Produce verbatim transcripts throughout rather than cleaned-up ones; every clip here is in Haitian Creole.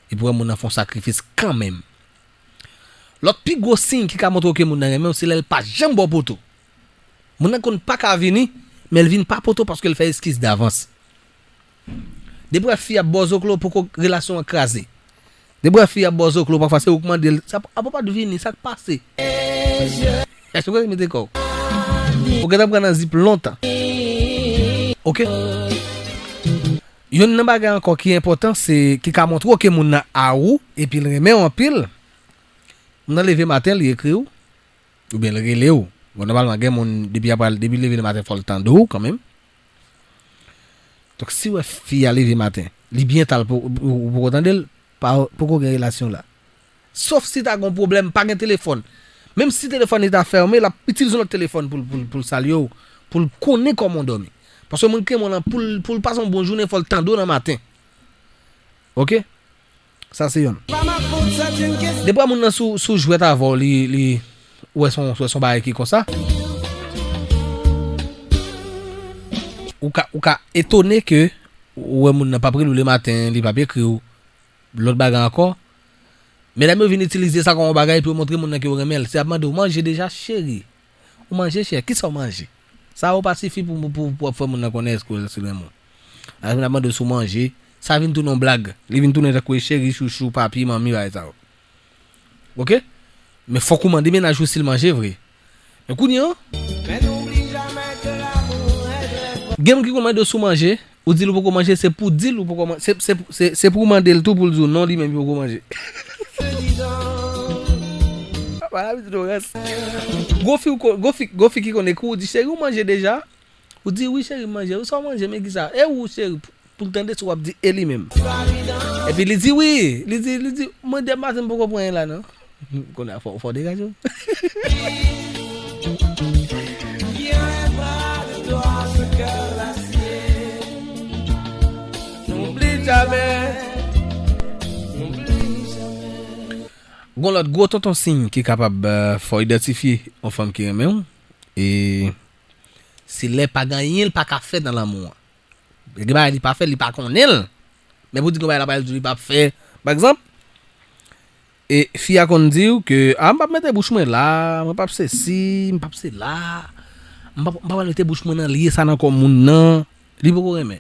Epi w wè moun nan fè yon sakrifis kanmenm. Lòt pi gwo siy ki ka montre w ke moun nan renmen w, se lè l pa janm ba w poto. Moun nan konn pa ka vini, men l vin pa poto paske l fè eskiz davans. Depi w wè fi ap ba w zoklo, poko relasyon an kraze. Depi w wè fi ap ba w zoklo, pafwa se ou k mande l, sa, apa w pa t vini, sa k pase? Èske w mete kò w? Ou gentan pran nan zip lontan. Oke? Youn nan bagay ankò ki enpòtan, se ki ka montre w ke moun nan a ou, epi l renmen w anpil. Moun nan leve maten, li ekri w, oubyen l rele w. Bon, nòmalman, gen moun, depi apral, depi l leve le maten, fò l tande w kanmenm. Donk, si w wè fi a leve maten, li byen ta, l po-, ou, ou poko tande l, pa, poko gen relasyon la. Sof si ta gen yon pwoblèm, pa gen telefòn. Menm si telefòn li ta fèmen, l ap itilize yon lòt telefòn pou l, pou l, pou l salye w, pou l konnen kòman w dòmi. Paske moun ki renmen w lan, pou l, pou l pase yon bon jounen, fò l tande w nan maten. Oke? Sa se yonn. Depi moun nan sou, sou jwèt avè w, li, li, ou wè se yon, se yon bagay ki konsa. Ou ka, ou ka etone ke ou wè moun nan p ap rele w le maten, li p ap ekri w. Lòt bagay ankò, medam yo vin itilize sa kòm yon bagay pou yo montre moun nan ke yo renmen l. Se ap mande w, "Manje deja, cheri?" Ou manje, chè? Kisa w manje? Sa yo pa sifi pou, pou, pou w ap fè moun nan konnen èske w, èske l renmen w. Apre, l ap mande w si w manje. Sa vin tounen yon blag. Li vin tounen tankou e cheri, chouchou, papi, manmi, bagay sa yo. Oke? Men fòk ou mande mennaj ou si l manje vre. Men kounye a, gen moun ki konn mande w si w manje, ou di l ou poko manje, se pou di l ou poko manje. Se, se, se, se pou w mande l tou pou l di w non, li menm li poko manje. Apa, la, pitit, ou rès. Gwo fi, ou ko-, gwo fi, gwo fi ki konn ekri w, ou di, "Cheri, ou manje deja?" Ou di, "Wi, cheri, m manje." "Ou sa w manje, men kisa?" "E ou, cheri?" Pou, pou l tande si w ap di e li menm. Epi li di wi. Li di, li di, "Mwen, dèyè maten, m poko pran anyen la, non." Kounye a, fò, fò w degaje w. Gon lòt gwo tonton siy ki kapab, eh, fè w idantifye yon fanm ki renmen w, e se lè pa gen anyen l pa ka fè nan lanmou an. Gen bagay li pa fè, li pa konnen l. Men pou di gen bagay la pa di li p ap fè. Pa egzanp, e fi a konn di w ke, "A, m p ap mete bouch mwen la, mwen p ap sesi, m p ap sela, m p ap, m p ap mete bouch mwen nan lye sa nan kò moun nan." Li poko renmen.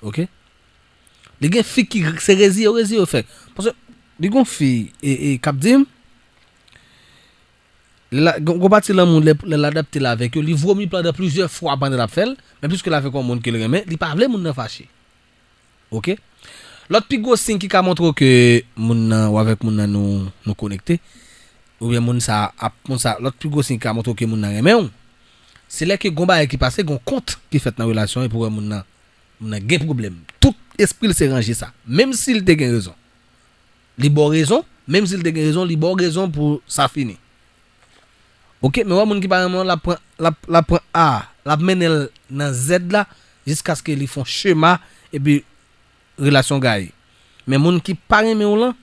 Oke? Li gen fi ki se reziye yo, reziye yo fè. Paske li gon fi, e, e, k ap di m, lè l, gon, gon pati lanmou, lè, lè l adapte l avèk yo, li vomi pandan plizyè fwa pandan l ap fè l, men piske l avèk yon moun ke l renmen, li pa vle moun nan fache. Oke? Lòt pi gwo siy ki ka montre w ke moun nan, ou avèk moun nan nou, nou konekte, oubyen moun sa ap, moun sa, lòt pi gwo siy ki ka montre w ke moun nan renmen w, se lè ke gon bagay ki pase, gon kont ki fèt nan relasyon, epi w wè moun nan, moun nan gen pwoblèm. Tout espri l se ranje sa. Menm si l te gen rezon. Li ba w rezon, menm si l te gen rezon, li ba w rezon pou sa fini. Oke, men wè moun ki pa renmen w, l ap pran, l ap, l ap pran A, l ap mennen l nan Z la, jiskaske li fè yon chema, epi relasyon gaye. Men moun ki pa renmen w lan,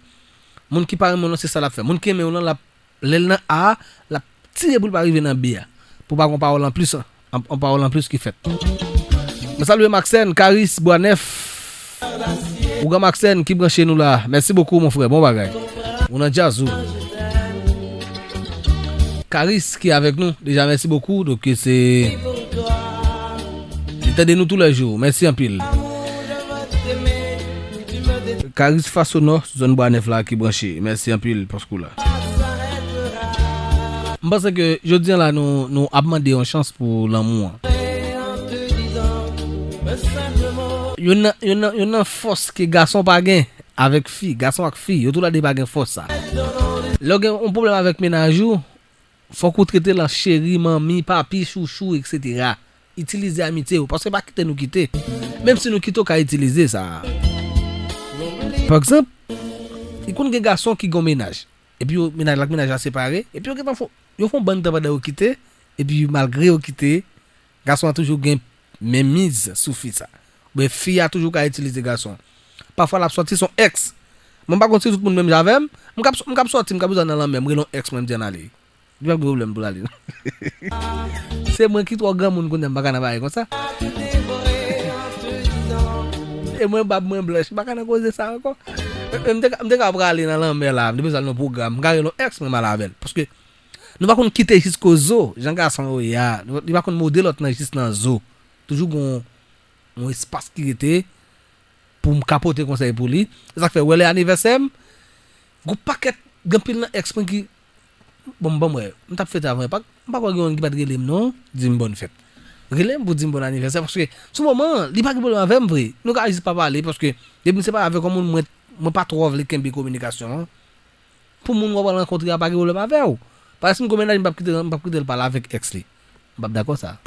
moun ki pa renmen w lan, se sa l ap fè. Moun ki renmen w lan, l ap, lè l nan A a, l ap tire pou l pa rive nan B a. Pou pa gon pawòl anplis, an, an pawòl anplis ki fèt. Mwen salye Maxène, Caris, Bwa Nèf. Ougan Maxène ki branche nou la. Mèsi bokou, mon frè. Bon bagay. Ou nan djaz, ou. Caris ki avèk nou. Deja, mèsi bokou. Donk, se, li tande nou toulèjou. Mèsi anpil. Caris Fasonò, zòn Bwa Nèf la ki branche. Mèsi anpil paske w la. M panse ke jodi a la, nou, nou ap mande yon chans pou lanmou an. Youn nan, youn nan, youn nan fòs ke gason pa gen avèk fi, gason ak fi, yo tou la de pa gen fòs sa. Lè w gen yon pwoblèm avèk mennaj ou, fòk ou trete l an cheri, manmi, papi, chouchou, etsetera. Itilize amitye yo, paske pa kite nou kite. Menm si nou kite, w ka itilize sa. Pa egzanp, li konn gen gason ki gen yon mennaj. Epi yo, mennaj la ak mennaj la separe. Epi yo gentan fon, yo fon bann tan pandan yo kite. Epi malgre yo kite, gason an toujou gen menmiz sou fi sa. Oubyen fi a toujou ka itilize gason. Pafwa l ap sòti, se yon èks. Mwen pa konn si tout moun menm jan avè m. M k ap, m k ap sòti, m k ap bezwen nan lanmè, m rele yon èks mwen, m di ann ale. Li p ap gen pwoblèm pou l ale, non. Se mwen ki twò granmoun kounye a, m pa ka nan bagay konsa. E mwen, bab mwen blanch, m pa ka nan koze sa ankò. E, e, m te ka, m te ka prale nan lanmè la, m te bezwen al nan pwogram, m ka rele yon ex mwen m al avè l. Paske nou pa konn kite jis ko zo, jan gason yo ye a, li pa konn mode lòt nan jis nan zo. Toujou gon yon espas ki rete pou m ka pote konsèy pou li. Se sa k fè, wè lè anivèsè m, gon pakèt, gen anpil nan ex mwen ki, bon, ban m wè, m t ap fete avan, pa, m pa kwè gen youn ki pa t rele m non, di m bòn fèt. Rele m pou di m bòn anivèsè, paske sou moman an, li pa gen pwoblèm avè m vre. Nou ka jis pa pale, paske depi m separe avèk yon moun, mwen, mwen pa twò vle kenbe kominikasyon an. Pou moun w ap rankontre a pa gen pwoblèm avè w. Paske si m gon mennaj, m p ap kite, m p ap kite l pale avèk ex li. M p ap dakò sa.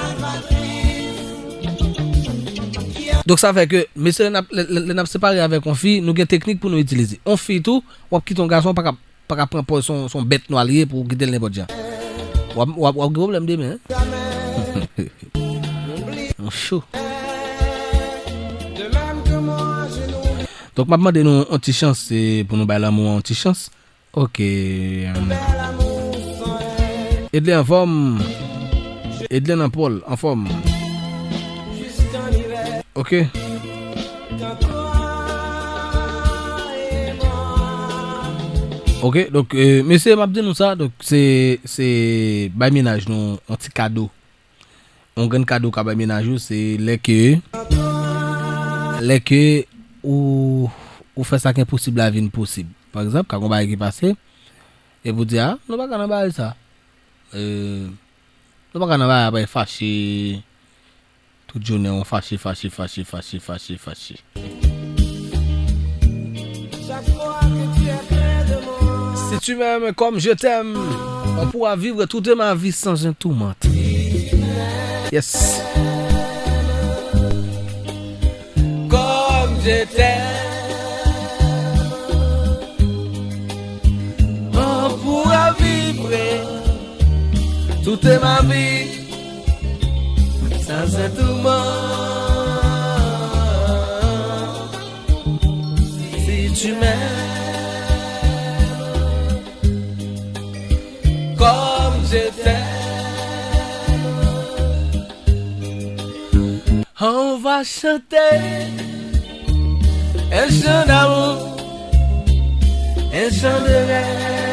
Donk sa fè ke, mesye, lè n ap, lè, lè, lè n ap separe avèk yon fi, nou gen teknik pou nou itilize. Yon fi tou, w ap kite yon gason, pa ka, pa ka pran pòz se yon, se yon bèt nwa li ye pou w kite l nenpòt jan. W ap, w ap, w ap gen pwoblèm demen, hein? Yon cho. Donk, m ap mande nou yon ti chans, se pou nou bay lanmou an yon ti chans. Ok. Edlen anfòm. Edlen anpòl, anfòm. Ok. Ok, donk, eh, mesye, m ap di nou sa, donk, se, se bay mennaj nou yon ti kado. Yon grenn kado w ka bay mennaj ou, se lè ke, lè ke ou, ou fè sa k enposib la vin posib. Pa egzanp, ka gon bagay ki pase, epi w di, "A, nou pa ka nan bagay sa." Eh, nou pa ka nan bagay apre fache, tout jounen w fache, fache, fache, fache, fache, fache. Si tu m'aimes comme je t'aime, on pourra vivre toute ma vie sans un tourment. Yes. Comme je t'aime, on pourra vivre toute ma vie sans un tourment. Si tu m'aimes comme je t'aime, on va chanter un chant d'amour, un chant de rêve.